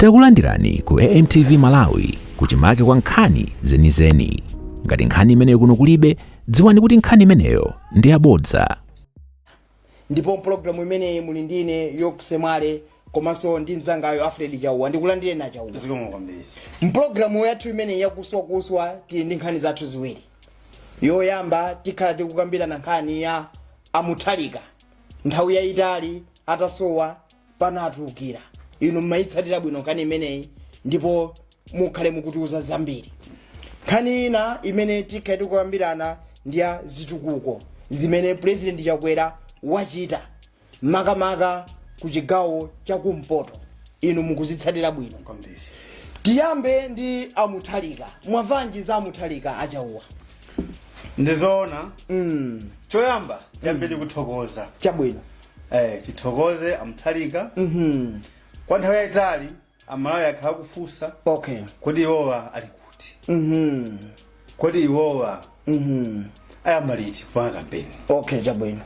Takulandirani ku AMTV Malawi, kuchimake kwa nkhani zenizeni. Ngati nkhani imeneyo kuno kulibe, dziwani kuti nkhani imeneyo ndi yabodza. Ndipo mpulogalamu imeneyi muli ndine Yokusemwale komanso ndi mzangayo Alfred Chauwa. Ndikulandire na Chauwa. Zikomo kwambiri. Mpulogalamu yathu imeneyi yakuswakuswa tili ndi nkhani zathu ziwiri. Yoyamba, tikhala tikukambirana nkhani ya Amuthalika, nthawi yayitali atasowa, pano atulukira. Inu mmayitsatira bwino nkhani imeneyi ndipo mukhale mukutiuza zambiri. Nkhani ina imene tikhale tikukambirana ndi ya zitukuko zimene President Chakwera wachita, makamaka ku chigawo chakumpoto. Inu mukuzitsatira bwino kwambiri. Tiyambe ndi Amuthalika. Mwamvanji za Amuthalika, Achauwa? Ndizoona. Choyamba, tiyambe ndi kuthokoza. Tithokoze Amuthalika. Kwa nthawi yayitali Amalawi akhala kufunsa, kodi iwowa ali kuti? Kodi iwowa ayamba liti kupanga kampeni? okay chabwino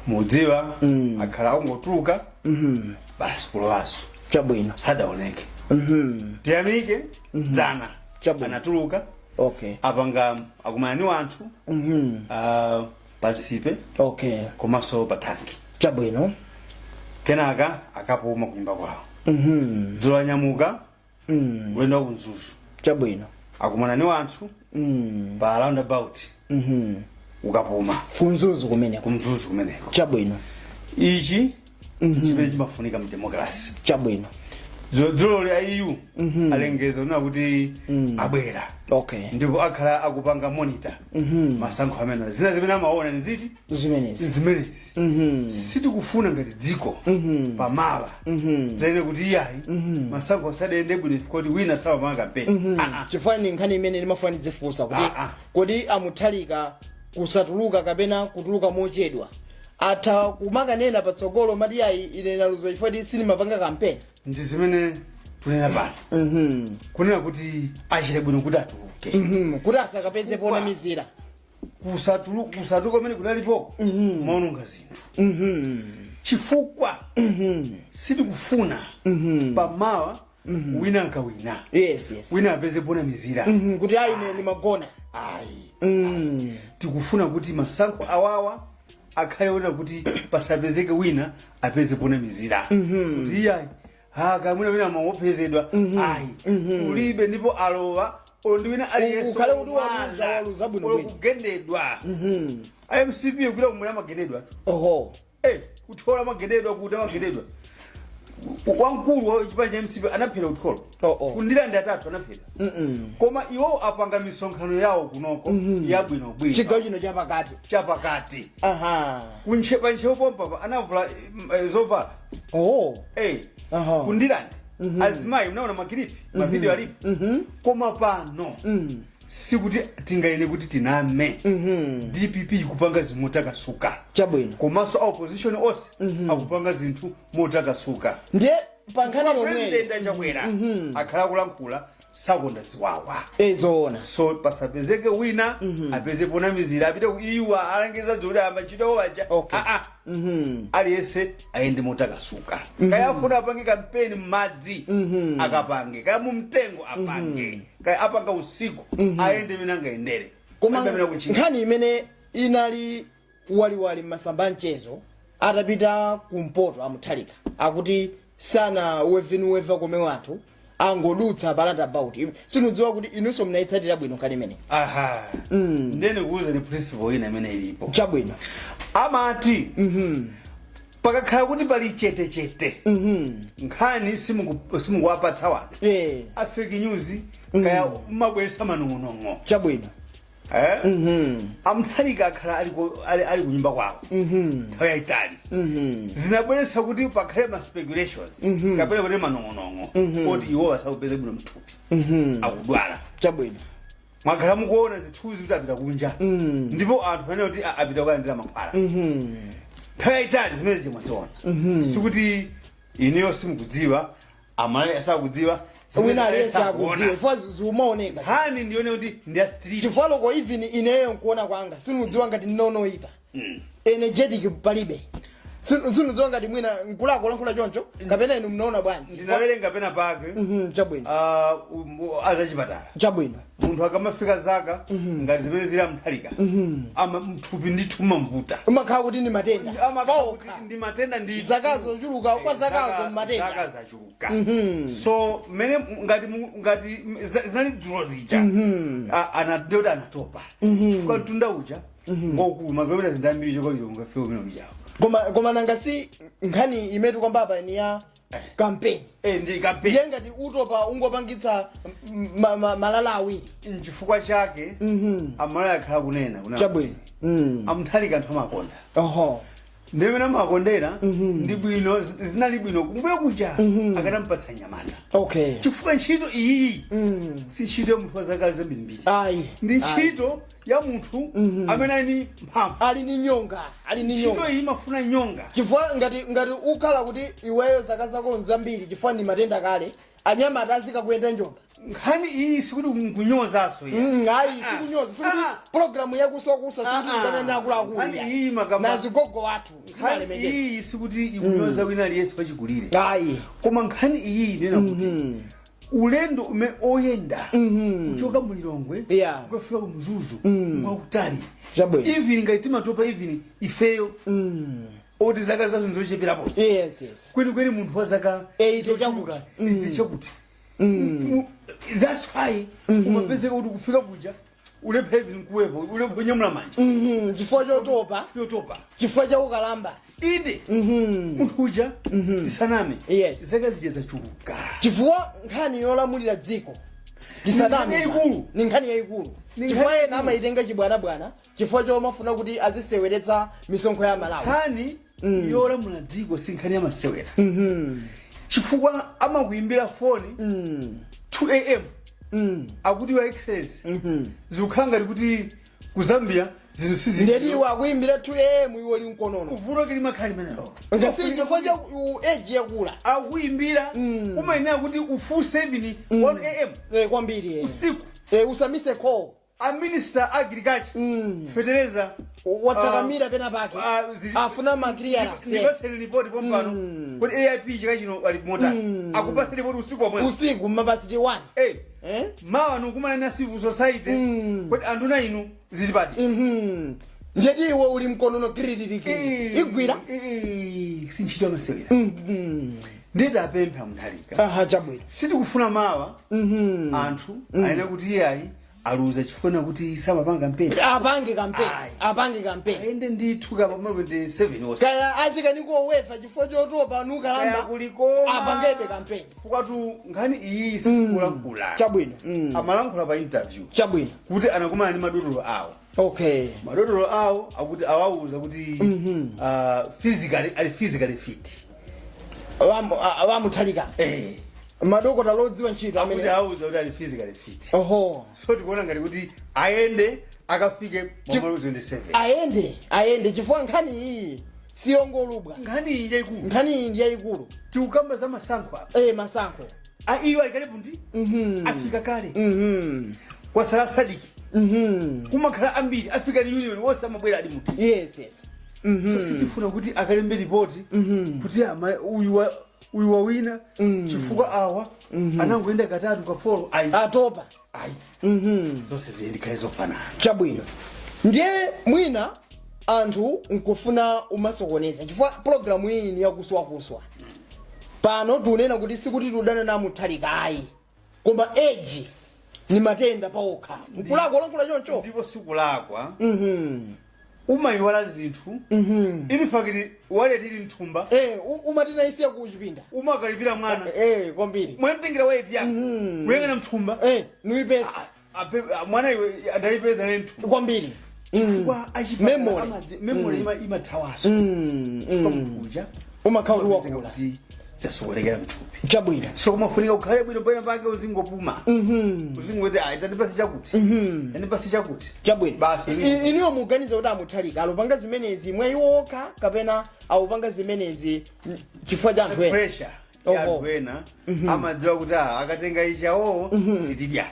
Mudziwa, akhala akungotuluka basi, kulowaso, sadaoneke. Tiyamike, dzana anatuluka, apanga akumana ni anthu pa Nsipe komanso pa Thanki. Kenaka akapuma kunyumba kwawo. Dzulo anyamuka ulendo wa kuMzuzu. Akumana ni anthu pa roundabout, ukapuma. KuMzuzu kumeneko? KuMzuzu kumeneko. Ichi chimene chimafunika mu democracy. Dzuloli a EU alengeza kunena kuti abwera ndipo akhala akupanga monitor masankho amene zina zimene amaona ni ziti? Zimenezi. Zimenezi. Sitikufuna ngati dziko pamawa dzanene kuti iyayi, masankho asadayende bwino chifukwa kuti wina samapanga kampeni. Ah, ah. Chifukwa ni nkhani imene ndimafuna ndidzifunsa kuti Ah, ah. kodi Amuthalika kusatuluka kapena kutuluka mochedwa, atha kumakanena patsogolo mati, "Ayi, ine naluza chifukwa kuti sindimapanga kampeni"? Ndi zimene tunena pano, kunena kuti achite bwino kuti atuluke. Kuti asakapeze ponamizira. Kusatuluka kumene kunalipo maononga zinthu, chifukwa sitikufuna pamawa wina akawina, wina apeze ponamizira. Kuti ayi, ine ndimagona. Ayi, tikufuna kuti masankho awawa akhale ona kuti pasapezeke wina apeze ponamizira kuti iyayi, ha, kamwina wina amaopezedwa. Ayi, kulibe. Ndipo alowa olo ndi wina aliyense Ukhale kuti waluza, waluza bwino olo bwino. kugendedwa. IMCP kupita kumwera amagendedwa. Kuthola amagendedwa, kuti amagendedwa. Wamkulu wa chipani cha MCP anaphera kuthola. Oh, oh. Kundilande atatu anaphera. Koma iwo apanga misonkhano yawo kunoko yabwinobwino. Chigawo chino chapakati. Chapakati. Kunchepa Ntcheu pompapa anavula zovala. Kundilande azimayi mnaona ma clip, ma video alipo. Koma pano sikuti tingaine kuti tiname, DPP ikupanga zimotakasuka. Komanso a opposition onse akupanga zinthu motakasuka. Ndiye pa nkhani yomweyo, President Achakwera akhala akulankhula, sakonda ziwawa. Ezoona. So pasapezeke wina apeze ponamizira, apite ku EU alengeza zoti ayamba ntchito waja. Ah, ah. Aliyense ayende motakasuka. Kaya afuna apange kampeni m'madzi, akapange. Kaya mumtengo, apange. Kaya apanga usiku, ayende mene angayendere. Koma Palibe amene akuchita. nkhani imene inali waliwali mmasamba mchezo, atapita kumpoto Amuthalika, akuti sana wevenuweva kome wanthu angodutsa pa roundabout. Sinudziwa kuti inunso mnayitsatira bwino nkhani imene? Aha, ndene kuuza ni principle ina imene ilipo. Amati pakakhala kuti pali chetechete, nkhani simukuwapatsa wanthu a fake news, kaya mmabweresa manong'onong'o. Eh? Amuthalika akhala ali kunyumba kwawo nthawi yayitali. Zinabweretsa kuti pakhale ma speculations kapena kuti manong'onong'o oti iwo asakupeze bwino mthupi, akudwala. Mwakhala mukuona zithunzi kuti apita kunja, ndipo anthu anena kuti apita kukalandira mankhwala nthawi yayitali. Zimene zimwaziona, sikuti ineyo simukudziwa, Amalawi asakudziwa. Wina aliyense akudziwa chifukwa zimaoneka. Nkhani ndiyone kuti ndi a street. Chifukwa loko even ineyo nkuona kwanga sinudziwa ngati ndinonoipa, energetic palibe. Sinudziwa ngati mwina nkulako kulankhula choncho kapena inu mnaona bwanji? Ndinawerenga pena pake. Chabwino. Azachipatala, munthu akamafika zaka ngati zimene zili a Mutharika, ama mthupi ndithu mamvuta. Umakhala kuti ndi matenda Amakhala kuti paokha. Ndi matenda ndi Zakazo chuluka kwa zakazo. Zaka Matenda zachuluka, so mmene ngati zinali dzulo zija, ndiyoti anatopa chifukwa mtunda uja ngokulu, makilomita zindambiri choka ungafika umene ujawo. Koma nanga si nkhani imene kwamba apa ni ya kampeni? Eh, ndi kampeni. Ndiye ngati utopa ungopangitsa malala awiri. Nchifukwa chake Amalawi akhala kunena kuna kuti a Mutharika anthu amakonda. Ndimene amakondera ndi bwino, zinali bwino kumbuyo kuja akanampatsa nyamata, chifukwa ntchito iyi si ntchito ya munthu wa zaka zambirimbiri. Ayi. Ndi ntchito ya munthu amene ali ndi mphamvu. Ali ni nyonga, ali ni Ntchito nyonga. iyi imafuna nyonga. Chifukwa ngati ukhala kuti iweyo zaka zako nzambiri, chifukwa ndi matenda kale, anyamata azikakuyenda njonga. Nkhani iyi sikuti nkunyozaso iya. Ayi, sikunyoza, sikuti programu yakuswakuswa, sikuti ikanani akuluakulu. Nkhani iyi Nazigogo wathu nkhani simalemekeza. iyi sikuti ikunyoza wina aliyense pachikulire, Ayi. koma nkhani iyi inena kuti ulendo ume oyenda kuchoka mulilongwe kukafika ku Mzuzu ngwakutali. Even ngati timatopa, even ifeyo oti zaka zathu nzocheperapo, kwenikweni munthu wa zaka 80 zochuluka, 80 chakuti. That's why umapezeka kuti kufika kuja ulepha even nkuwevo, ulepha kunyamula manja. Chifukwa chotopa. Yotopa. Chifukwa cha ukalamba. Inde, munthu uja, tisaname, zaka zija zachuluka. Chifukwa nkhani yolamulira dziko, tisaname, Ni nkhani yayikulu. Ni nkhani yayikulu. Ni Chifukwa nkhani ena amayitenga chibwanabwana chifukwa chomafuna kuti aziseweretsa misonkho ya Malawi. Nkhani yolamula dziko si nkhani yamasewera, chifukwa amakuimbira foni 2 a.m., akuti, "Your Excellency, zikukhala ngati kuti ku Zambia zinthu sizi." Ndeti iwe akuimbira 2 a.m., iwe uli mkonono. Vuto limakhala limenelo. Ngasi chifukwa cha age yakula. Akuimbira, umayenera kuti ufunse even 1 a.m. Eh, kwambiri. Usiku. Eh, usamise call. A minister agriculture, fetereza watsakamira pena pake. Afuna ma clearance. Ndipaseni ripoti pompano kuti AIP chaka chino ali motani. Akupase ripoti usiku omwe. Usiku mapasiti 1. Eh. Eh? Mawa nukumana na civil society kuti anduna inu zili pati. Ndeti iwe uli mkonono kiririki igwira. Eh, si ntchito yamasewera. Ndeti apempha Mutharika, Aha, chabwino. sitikufuna mawa anthu aene kuti iyayi, aluza chifukwa kuti samapanga kampeni. Apange kampeni. Ayi. Apange kampeni. Ayende ndithu kapa 27 wose. Kaya azikanikowefa chifukwa chotopa nukalamba, Kaya kulikoma. Apangebe kampeni. Fukatu nkhani iyi sikulankhula. Chabwino. Amalankhula pa interview kuti anakumana ndi madotolo awo. Madotolo awo akuti awauza kuti physically ali physically fit. A Mutharika? Eh. Madokota lodziwa ntchito Akuti amene awauza kuti ali physically fit. So tikuona ngati kuti ayende akafike mwamalo 27. Ayende, ayende, chifukwa nkhani iyi siyongolubwa. Nkhani iyi yayikulu. Nkhani iyi ndi yayikulu. Tikukamba za masankho apa. Eh, masankho. Iyo ali kale pundi, afika kale. Kwasala SADC, kumakhala ambiri African Union wonse amabwera ali munthu. Yes. So sitifuna kuti akalembe ripoti kuti uyu wawina chifukwa awa anangoenda katatu kafolo, ayi. Atopa. Ayi, zonse ziyendikhaye zofanana. Chabwino. Ndiye mwina anthu nkufuna umasokoneza chifukwa pologalamu iyi ni yakuswakuswa. Pano tikunena kuti sikuti tikudana na Mutharika, ayi, koma age ni matenda paokha. Nkulakwa olankhula choncho? Ndipo sikulakwa, umayiwala zinthu. In fact, wallet ili mthumba. Eh, umatina isiya kuchipinda. Umakalipira mwana. Eh, kwambiri. Mwamtengera wallet yako, kuyang'ana mthumba, Eh, nuipesa. Mwana iwe, ndayipeza naye mthumba. Kwambiri. Chifukwa achipatala Memory. Memory imathawaso chifukwa munthu uja Umakhala kuti umapezeka wakula. kuti zasokonekera mthupi. So kumafunika ukhale bwino pena pake, uzingopuma, uzingoti, "Ayi, tandipase chakuti, tandipase chakuti." Chabwino. Basi. Iniwo muganiza kuti a Mutharika alupanga zimenezi mwa iwo okha kapena awupanga zimenezi chifukwa cha anthu ena? Pressure ya anthu ena. Amadziwa kuti akatenga ichawo sitidya.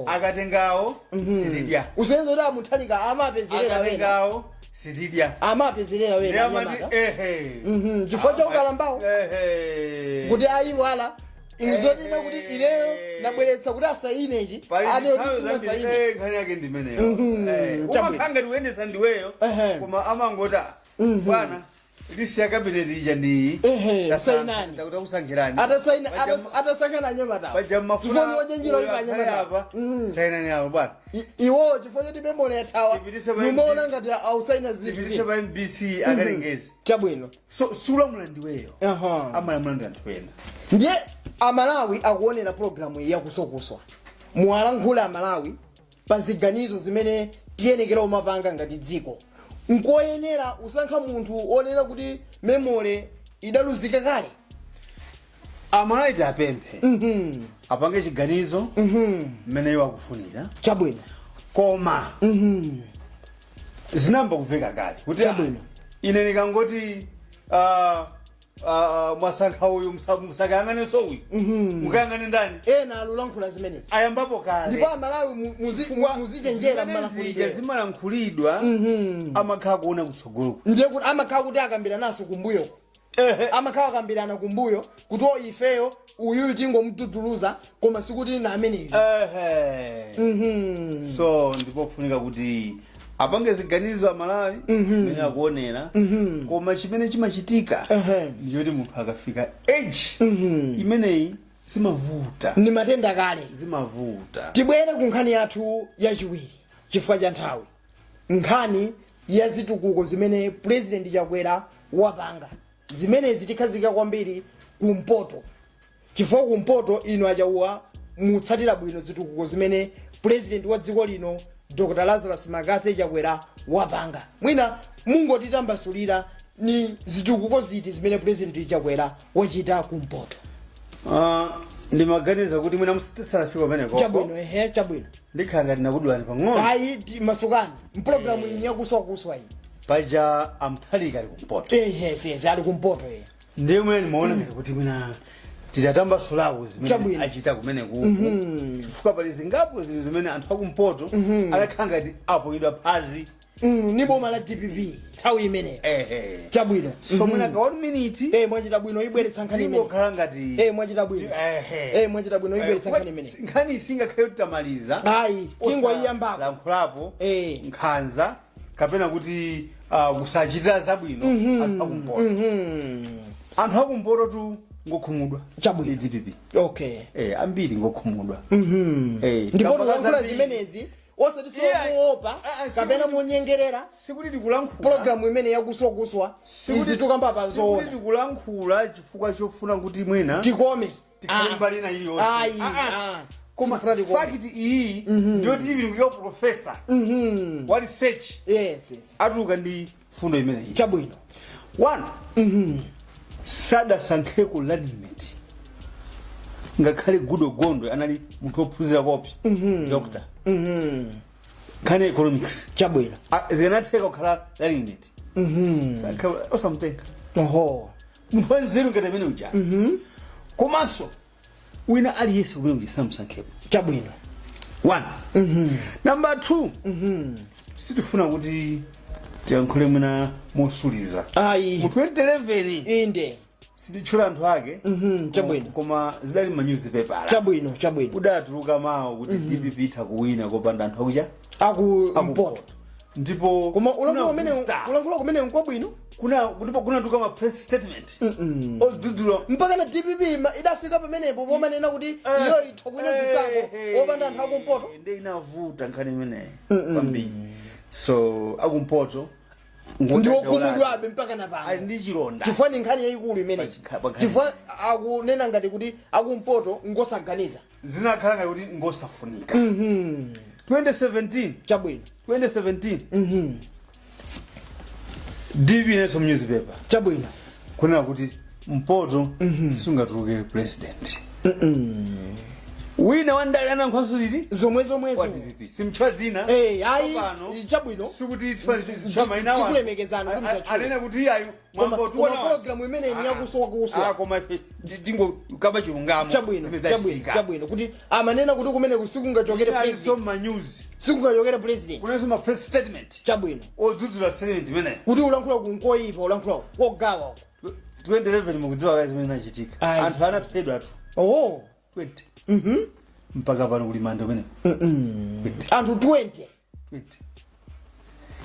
Akatengawo sitidya. Usonyeza kuti a Mutharika amapezerera wena. Akatengawo. Sitidya. Amapezerera Ndiye wena amati anyamata. Ehe. Chifukwa cha ukalambawo. Ehe. Kuti ayiwala ingizonena kuti ineyo nabweretsa kuti asainechi Pali aneyo zithawi zambiri, tisinasaine. nkhani yake ndimeneyo. Chabwino. Umakhala ngati kuyendetsa ndiweyo, koma amangoti, "Bwana, list ya cabinet ija ndiyi." Sainani. Takusankhirani. Atasaina, atasankhana anyamatawo. Paja mmafuna Chifukwa niwachenjera uyu ipa akhale anyamatawo. apa, sainani apa, bwana. Iwowo chifukwa choti memory yathawa, Tipitise pa nimaona ngati ausaina zinthu Tipitise zina. pa MBC akalengeze. Chabwino. So sulamula ndiweyo, amalamula ndi anthu ena. Ndiye Amalawi akuonera programu iyi yakuswakuswa. Muwalankhule Amalawi pa ziganizo zimene tiyenekera umapanga ngati dziko. Nkoyenera usankha munthu wonena kuti memory idaluzika kale? Amalawi apemphe apange chiganizo mmene iwo akufunira. Koma zinamba kumveka kale kuti ine ndikangoti mwasankha uyu, musakayang'anenso uyu, mukayang'ane ndani? Ena alulankhula zimenezi. Ayambapo kale. Ndipo Amalawi muzichenjera Zimene zija mmalankhulidwe. zimalankhulidwa, amakhala kuona kutsogoloko. Ndiye kuti amakhala kuti akambirana naso kumbuyoko, amakhala akambirana kumbuyo kuti o, ifeyo uyuyu tingomududuluza, koma sikuti na ameneyo. So ndipofunika kuti apange ziganizo Amalawi mmene akuonera, koma chimene chimachitika ndichoti munthu akafika age imeneyi, zimavuta. Ni matenda kale. Zimavuta. Tibwere ku nkhani yathu yachiwiri chifukwa cha nthawi, nkhani ya zitukuko zimene President Chakwera wapanga. Zimenezi tikhazika kwambiri kumpoto, chifukwa kumpoto inu Achauwa mutsatira bwino zitukuko zimene President wa dziko lino Dr Lazarus McCarthy Chakwera wapanga. Mwina mungotitambasulira, ni zitukuko ziti zimene President Chakwera wachita kumpoto? Ndimaganiza kuti mwina musitisafika pameneko. Chabwino, ehe, chabwino. Ndikhala ngati nakudwani pang'ono. Ayi, masukani, mpulogalamu iyi yakuswakuswa iyi. Paja a Mutharika ali kumpoto. Yes, ali kumpoto, eh. Ndiye mwene ndimaona ngati kuti mwina titatambasulawo zimene achita kumene kuku, chifukwa pali zingapo zinthu zimene anthu akumpoto adakhala ngati apoyidwa phazi. Ni boma la DPP nthawi imeneyo. Ehe. Chabwino. So mwina ka one minute. Mwachita bwino ibweretsa nkhani imene. Tingokhala ngati Mwachita bwino. Ehe. Mwachita bwino ibweretsa nkhani imene. Nkhani isingakhale kuti tamaliza Ayi, tingoyiyambako. Lankhulapo nkhanza kapena kuti kusachitira zabwino anthu akumpoto. Anthu akumpoto tu ngokhumudwa ndi DPP. Ambiri ngokhumudwa. Ndipo Kamba tikulankhula zambiri. zimenezi osati Yeah. somuopa kapena monyengerera. Sikuti tikulankhula Pologalamu imene yakuswakuswa, izi tukamba pa sikuti zoona. Tikulankhula chifukwa chofuna kuti mwina tikome tikhale mbali ina iliyonse. Ayi. Koma Sifuna tikome. fact iyi ndiyoti even kuika professor wa research atuluka ndi fundo imeneyi. One, sadasankheko running mate ngakhale Goodall Gondwe anali munthu wophunzira kopi, doctor nkhani ya economics. Zikanatheka kukhala running mate. Osamutenga munthu wanzeru ngati amene uja. Komanso wina aliyense kumene uja samusankhepo. One. Number two, sitifuna kuti tiyankhule mwina mosuliza. Ayi. Mu 2011, sititchula anthu ake, koma zidali ma newspaper, Chabwino, chabwino. kudatuluka mawu kuti DPP itha kuwina kopanda anthu akucha aku mpoto. Ndipo Koma ulankhula kumene kunavuta. Ulankhula kumene nkwabwino. Kuna ndipo kunatuluka ma press statement odudula. Mpaka na DPP idafika pamenepo pomanena kuti iyo itha kuwina zisankho wopanda anthu akumpoto. Ndi inavuta nkhani imeneyi kwambiri. So akumpoto Ndi okhumudwabe mpaka na ali pano. ndi chilonda. Chifukwa ni nkhani yayikulu imeneyi. Pa nkhani. Chifukwa akunena ngati kuti akumpoto ngosaganiza. Zinakhala ngati kuti ngosafunika. 2017, 2017, DPP inatso newspaper kunena kuti mpoto sungatuluke president. Wina wandale anankhaso ziti Zomwe zomwezo. Wa DPP, simtchwa dzina. Eh, ayi. Pano, Chabwino. sikuti tchamaina. Tikulemekezana kuti musatchule. Anene kuti iyayi. Koma program imene ni yakuswa kuswa. Koma ife tingo kamba chilungamo. Chabwino. Zimene Chabwino. zachitika. Chabwino, kuti amanena kuti kumene sikungachokere Kunalinso president. ma news. Sikungachokere president. Kunalinso ma press statement Chabwino. Odzudzula statement imene Kuti ulankhula kunkoyipa, ulankhula kogawa. 2011, mukudziwa kazi zimene zinachitika? Ayi. Anthu anaphedwa atu. Oh. 20. Mpaka pano kuli manda umene. Anthu 20. 20.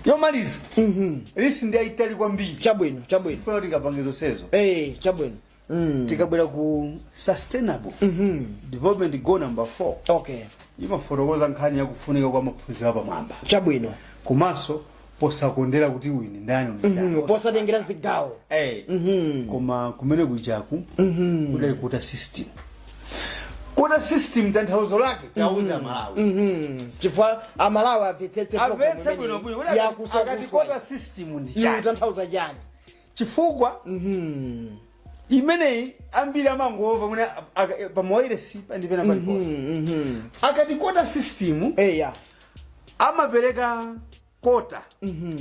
Yomaliza, list ndi ayitali kwambiri. Chabwino, chabwino. Funa tikapange zonsezo. Eh, chabwino. Tikabwera ku Sustainable Development Goal number 4, imafotokoza nkhani yakufunika kwa maphunziro apamwamba, komanso posakondera kuti uyu ndi ndani, uyu ndi ndani. Posatengera zigawo. Eh, koma kumene kujaku kudali quota system. Quota system, tanthauzo lake tauza Malawi. Chifukwa Amalawi amvetsetse program Amvetse imeneyi bwinobwino. yakuswa Akati kuswa. quota system ndi Iwe chani? utanthauza chani? Chifukwa imeneyi ambiri amangomva mwene pamawairesi ndipena paliponse. Akati quota system, Eya. Amapereka quota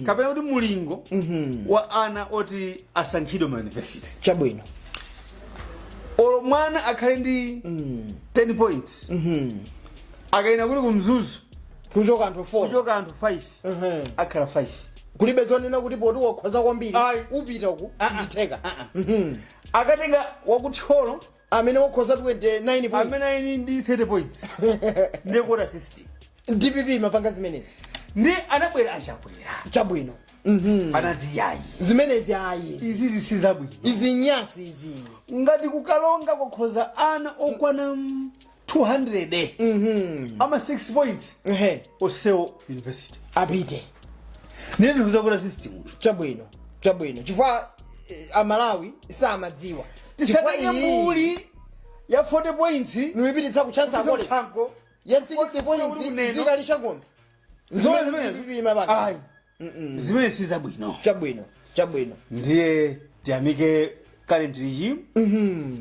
kapena kuti mulingo wa ana oti asankhidwe ma university. Olo mwana akhale ndi 10 points, akayina kuti kumzuzu Kuchoka anthu 4, kuchoka anthu 5, akhala 5. Kulibe zonena kuti poti wakhoza kwambiri Ayi. upita uku, sizitheka. Akatenga wakuthyolo Amene wakhoza 29 points, amene ali ndi 30 points, ndiye quota system. DPP mapanga zimenezi. Ndi anabwera Achakwera. Chabwino. Anati yayi, Zimenezi ayi. Izizi sizabwino. Izi nyasi izi. Ngati kukalonga kwakhoza ana okwana 200 ama 6 points, onsewo university. Apite. Ndiye ndikuza quota system. Chabwino, chabwino, chifukwa Amalawi samadziwa. Chifukwa Tisatenge iyi mbuli ya 40 points niwipititsa ku Chancellor College Chanko ya 60 points Kuneno. zikalisha ng'ombe. Zomwe zimenezo. DPP mapanga. Ayi, zimene sizabwino. Chabwino, chabwino. Ndiye tiyamike current regime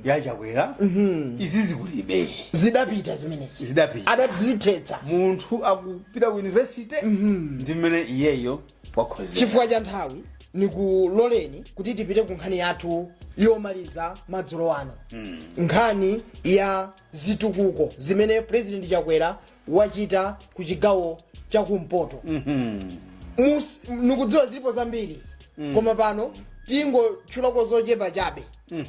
yaChakwera, izi zikulibe. Zidapita zimenezi. Zidapita. Adazithetsa. Munthu akupita ku university ndi mmene iyeyo wakhozera. Chifukwa cha nthawi, nikuloleni kuti tipite ku nkhani yathu yomaliza madzulo ano, nkhani ya zitukuko zimene President Chakwera wachita ku chigawo chakumpoto. Nikudziwa zilipo zambiri, koma pano tingotchulako zochepa chabe.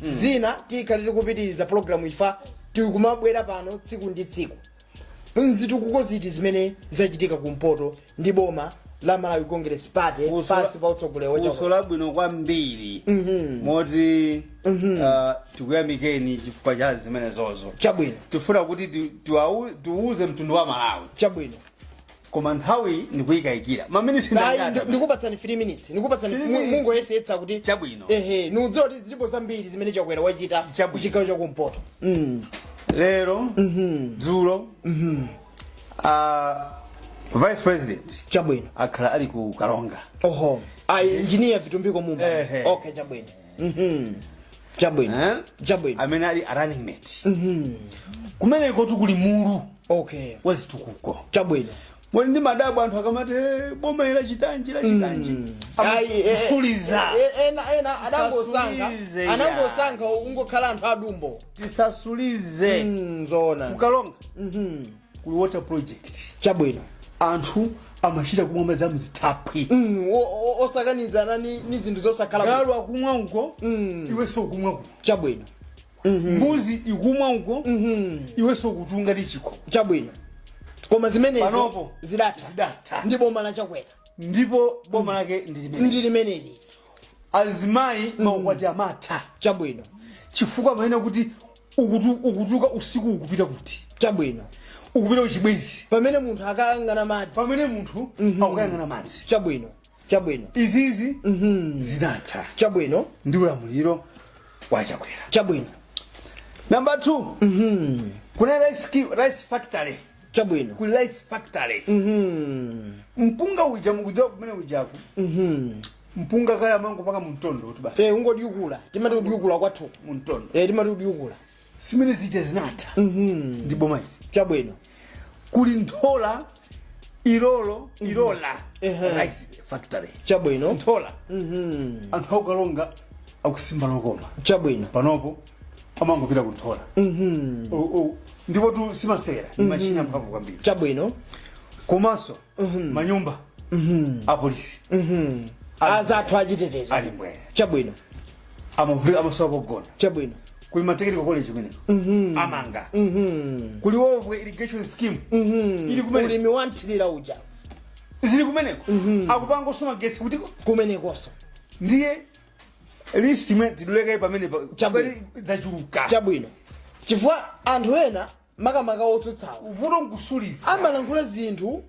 Zina tikhale tikupitiriza pologalamu ifa tikumabwera pano tsiku ndi tsiku. Nzitukuko ziti zimene zachitika kumpoto ndi boma la Malawi Congress Party pansi pa utsogoleri wa Funso Chakwera? labwino kwambiri, moti tikuyamikeni chifukwa cha zimenezozo. Tifuna kuti tiwuze mtundu wa Malawi. Koma nthawi ndikuyikayikira, maminisi. Ayi, ndikupatsani 3 minutes, ndikupatsani. 3 minutes. Mungoyesetsa kuti Ehe, nudziwa kuti zilipo zambiri zimene Chakwera wachita kuchigawo chakumpoto. Lero, dzulo, Vice President akhala ali ku Karonga. Oho, ayi, Engineer Vitumbiko Mumba. Ehe. Okay, chabwino. Eh? Chabwino. Amene ali a running mate kumeneko, tikuli mulu wa zitukuko. Moni ndi madabwa anthu akamati, "Eh, boma ila chitanji, la chitanji." Ayi, Kusuliza. Ena adangosankha Tisasulize, ya. anangosankha ungokhala anthu adumbo. Tisasulize. Zoona. Kukalonga kuli water project. Anthu amachita kumwa madzi amuzithaphwi. Osakanizana ni zinthu zosakhala bwino. Galu akumwa uko, iwenso ukumwa kuno. Mbuzi ikumwa uko, iwenso ukutunga ndi chikho. Chabwino, koma zimenezo Panopo zidatha. Zidatha. Ndi boma la Chakwera. Ndipo boma lake ndi limene Ndi limeneli. Azimayi maukwati amatha chifukwa amanena kuti ukutuka usiku ukupita kuti? Ukupita kuchibwezi. Pamene munthu akayang'ana madzi. Pamene munthu akukayang'ana madzi. Chabwino, chabwino. Izizi zinatha ndi ulamuliro wa Chakwera. Number 2, kuna rice factory. Kuli rice factory. Mpunga uja mukudziwa kumene ujaku, mpunga kale amango paka muntondo kuti basi. Eh, ungodiukula, timati kudiukula kwathu. Muntondo. Eh, timati kudiukula. Simene zija zinatha ndi boma ili. Kuli Nthola, Ilolo, Ilola rice factory. Nthola, anthu akuKalonga, akuSimba Lokoma, panopo amangopita kuNthola. Ndipo tu simasewera, ndi machine amphamvu kwambiri. Komanso manyumba apolisi Azathu achitetezo. Ali mbwee. Amavulika, amasowa pogona. Kuli ma technical college kumeneko amanga. Kuli Wovwe irrigation scheme ili kumeneko. Ulimi wanthirira uja. Zili kumeneko. Akupanganso magesi kutiko? Kumenekonso. Ndiye list imene tidulekayi pamene kweli zachuluka. Chabwino, chifukwa anthu ena, makamaka otsutsawo, Uvuto nkusuliza. Amalankhula zinthu,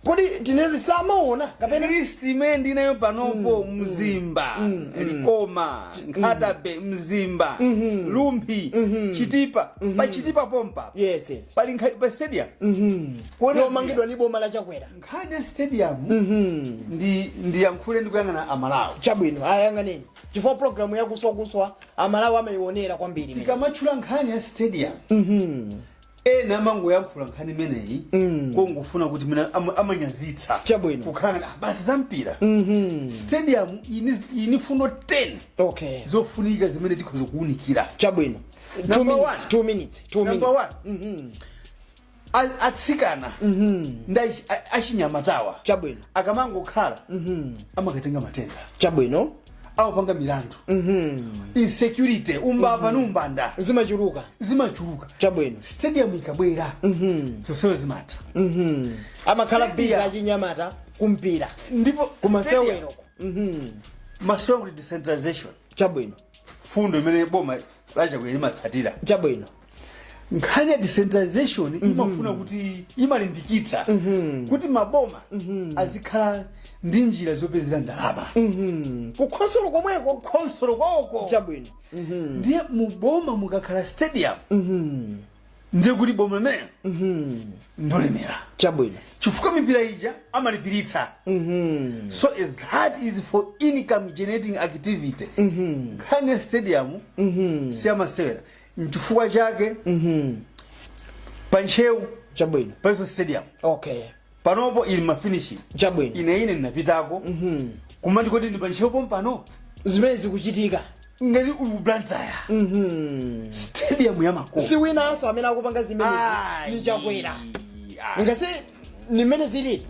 kodi tinene samaona kapena? List imene ndinayo panopo: Mzimba, Likoma, Nkhata Bay, Mzimba, Rumphi, Chitipa. Pa Chitipa pompa pali pa stadium. Kuona Yomangidwa ni boma la Chakwera. Nkhani ya stadium ndi ndiyankhule ndi kuyang'ana Amalawi. Chabwino, ayang'aneni, chifukwa programu yakuswakuswa Amalawi amayionera kwambiri imene. Tikamatchula nkhani ya stadium, ena amangoyankhula nkhani imeneyi kongofuna kuti mina amanyazitsa. Kukhala ngati, ah, basi za mpira. Stadium ini fundo 10 zofunika zimene tikhoza kuwunikira. Two Number minutes. one. 2 minutes, 2 Number minutes. one, atsikana ndi achinyamatawa akamangokhala amakatenga matenda, amapanga milandu, insecurity, umbava ni umbanda zimachuluka. Zimachuluka. Stadium ikabwera, zonsezo zimatha. Amakhala Stadium. busy achinyamata kumpira, Ndipo kumasewero. Masewero, kuti decentralization, fundo imene boma laChakwera limatsatira. Nkhani ya decentralization imafuna kuti, imalimbikitsa kuti maboma azikhala ndi njira zopezera ndalama. Kukhonsolo komweko. Khonsolo kwawoko. Ndiye muboma mukakhala stadium, ndiye kuti boma limene ndolemera, chifukwa mipira ija amalipiritsa. So if that is for income generating activity. Nkhani ya stadium siyamasewera. Nchifukwa chake paNtcheu paliso stadium. Panopo ili ma finishing. Ine ndinapitako kumati, kodi ndi paNtcheu pompano zimene zikuchitika? Ngati uli ku Blantyre, stadium ya makoko. Si winanso amene akupanga zimenezi, ni Chakwera. Ngasi nimene zilili.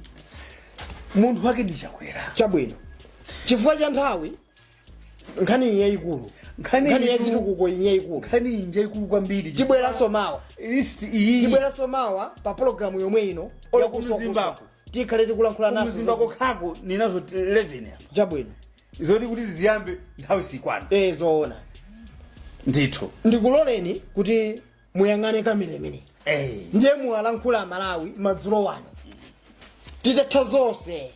Munthu wake ndi Chakwera. Chabwino, chifukwa cha nthawi, nkhani iyi yayikulu, Nkhani nkhani iyi yazitukuko iyi yayikulu. Nkhani iyi njayikulu kwambiri. Tibweranso mawa. List iyi. Tibweranso mawa pa pologalamu yomwe ino Olo yakuswakuswa. kumzimbako. Tikhale tikulankhula naso. Kumzimba kokhako ninazo 11 apa. Zoti kuti ziyambe nthawi sikwana. Eh, zoona. Ndithu. Ndikuloleni kuti muyang'ane kamera imene, ndiye muwalankhula Amalawi madzulo wano. Titatha zonse,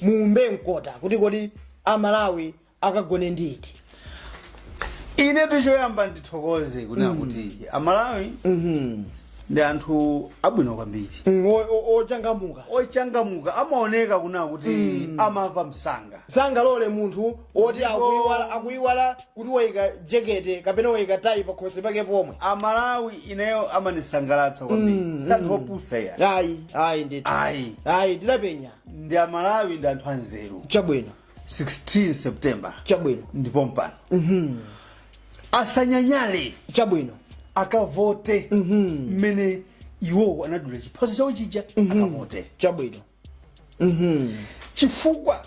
muumbe mkota kuti kodi Amalawi akagone nditi? Ine tichoyamba ndithokoze kunena kuti Amalawi ndi anthu abwino kwambiri. Ochangamuka. Ochangamuka, amaoneka kunena kuti amamva msanga. Sangalole munthu woti akuiwala kuti wayika jekete kapena wayika tayi pakhosi pake pomwe. Amalawi ineyo amandisangalatsa kwambiri, si anthu opusa iya. Ayi, ayi, ndithu. Ayi. Ayi, ndidapenya. Ndi Amalawi ndi anthu anzeru. 16 September ndipo mpano asanyanyale. Akavote mmene iwowo anadula chiphaso chawo chija, akavote. Chifukwa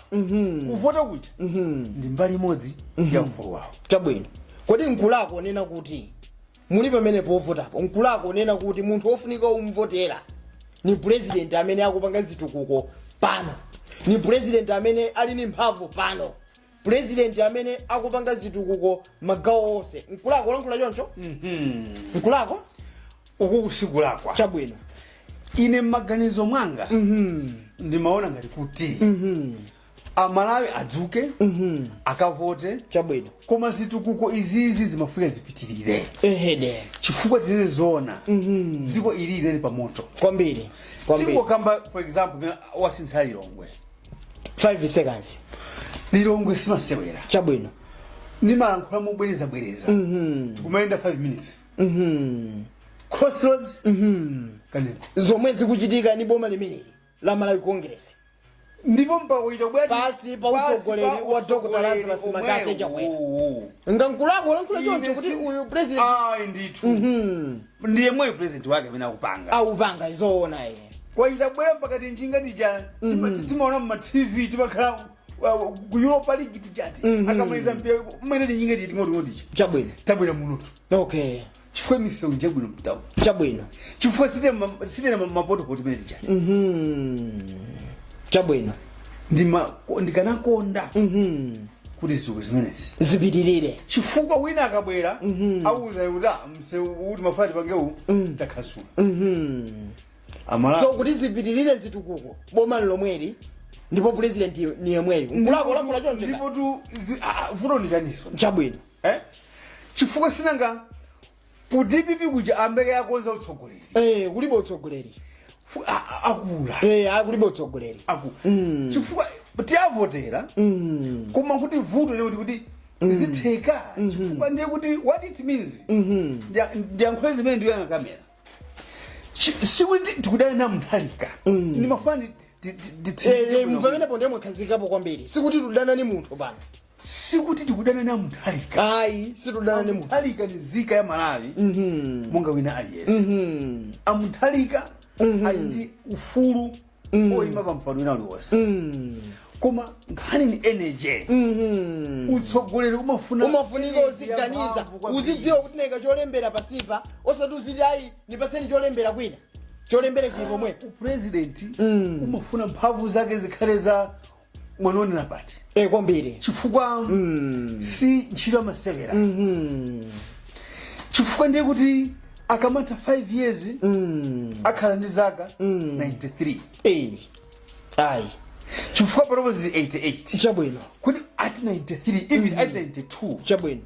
kuvota kuja ndi mbali imodzi ya ufulu wawo. Chabwino, kodi nkulako onena kuti muli pamene povotapo, nkulako onena kuti munthu wofunika umvotera ni president amene akupanga zitukuko pano, ni president amene ali ni mphamvu pano, president amene akupanga zitukuko magawo onse? Nkulako olankhula choncho? Nkulako? Uku kusikulakwa. Ine m'maganizo mwanga ndimaona ngati kuti Amalawi adzuke, akavote, koma zitukuko izizi zimafika zipitirire, chifukwa tinene zoona, dziko ili lili pamoto. Kwambiri, kwambiri. Tingokamba for example wasintha Lilongwe. 5 seconds. Lilongwe simasewera. Ndimalankhula mobwerezabwereza, tikumayenda 5 minutes. Crossroads, Kanengo. Zomwe zikuchitika ni boma limeneli la Malawi Congress. Ndipo mpakuita bwati Pasi pa utsogoleri wa Dr. Lazarus McCarthy Chakwera. Ngankulako lankhula choncho kuti uyu president. Ayi ndithu, ndiye mwe president wake amene akupanga. Aupanga, zoona iye. Kwaita bwera pakati njinga tija timaona mma TV, timakhala ku Europa League tijati akamaliza mpira mmene tinjinga titi ng'oting'oti tija. Tabwera munotu chifukwa misewu njabwino mtawu. Chifukwa sitena mapotopoti mene tijati. Ndikanakonda kuti zitukuko zimenezi zipitirire. Chifukwa wina akabwera auza kuti, "Ah, msewu uti mafati pangewu takhasula." Amala. So kuti zipitirire zitukuko, boma lomweli ndipo president ni yemweyo, nkulako lankhula choncho. Ndipo tu vuto ndi chaniso. Eh? Chifukwa sinanga ku DPP kuja ambeke akonza utsogoleri. Eh, kulibe utsogoleri. Akula. Eh, akulibe utsogoleri. Aku chifukwa tiyavotera, koma kuti vuto ndi kuti zitheka, chifukwa ndiye kuti what it means, ndiyankhule zimene ndiyana kamera. Sikuti tikudana na Mutharika, ndimafuna Pamenepo ndiye mwakhazikapo kwambiri, sikuti tudana ni munthu pano. Sikuti tikudana na Mutharika. Ayi, situdana ni munthu. Mutharika ni nzika ya Malawi monga wina aliyense. Amutharika ali ndi ufulu oyima pa mpando wina uliwonse, koma nkhani ni energy. Utsogoleri umafuna umafunika energy uziganiza, yamphamvu kwambiri. Uzidziwa kuti neka cholembera pasipa, osati uziti, "Ayi, nipatseni cholembera kwina," cholembera chili pomwepo. Upresident umafuna mphamvu zake zikhale za mwanonera pati. Eh, kwambiri. Chifukwa si ntchito amasewera, chifukwa ndiye kuti akamatha 5 years akhala ndi zaka 93. Eh, ayi. Chifukwa panopo zili 88. Kuti at 93, even at 92,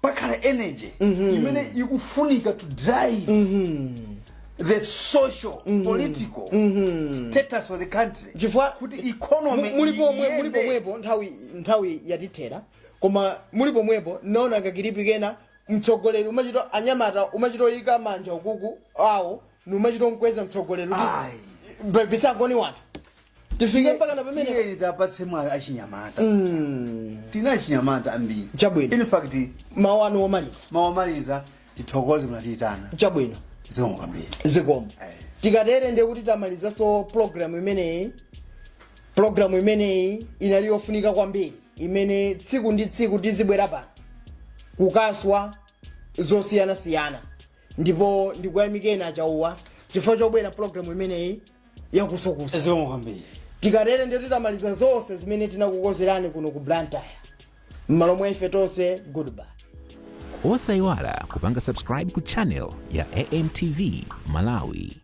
pakhala energy imene ikufunika to drive the social political status of the country, chifukwa kuti economy muli pomwe iyende. Muli pomwepo, nthawi yatithera, koma muli pomwepo naona ka clip kena, mtsogoleri umachita anyamata umachitoyika manja ukuku awo numachita mkweza mtsogoleri kuti Ayi. Bisangoni wanthu tifike mpaka na pamene. Tiyeni tapatse mwa achinyamata. Tina achinyamata ambiri. In fact, mawu anu omaliza. Mawu omaliza, tithokoze munatiyitana. Zikomo kwambiri. Zikomo. Tikatere ndiye kuti tamalizanso program imeneyi. Program imeneyi inali yofunika kwambiri, imene tsiku ndi tsiku tizibwera pano kukaswa zosiyanasiyana, ndipo ndikuyamikeni Achauwa chifukwa chobwera program imeneyi yakuswakuswa. Zikomo kwambiri. Tikatere ndiye titamaliza zonse zimene tinakukonzerani kuno ku Blantyre. M'malo mwa ife tonse, goodbye. Osayiwala kupanga subscribe ku channel ya AMTV Malawi.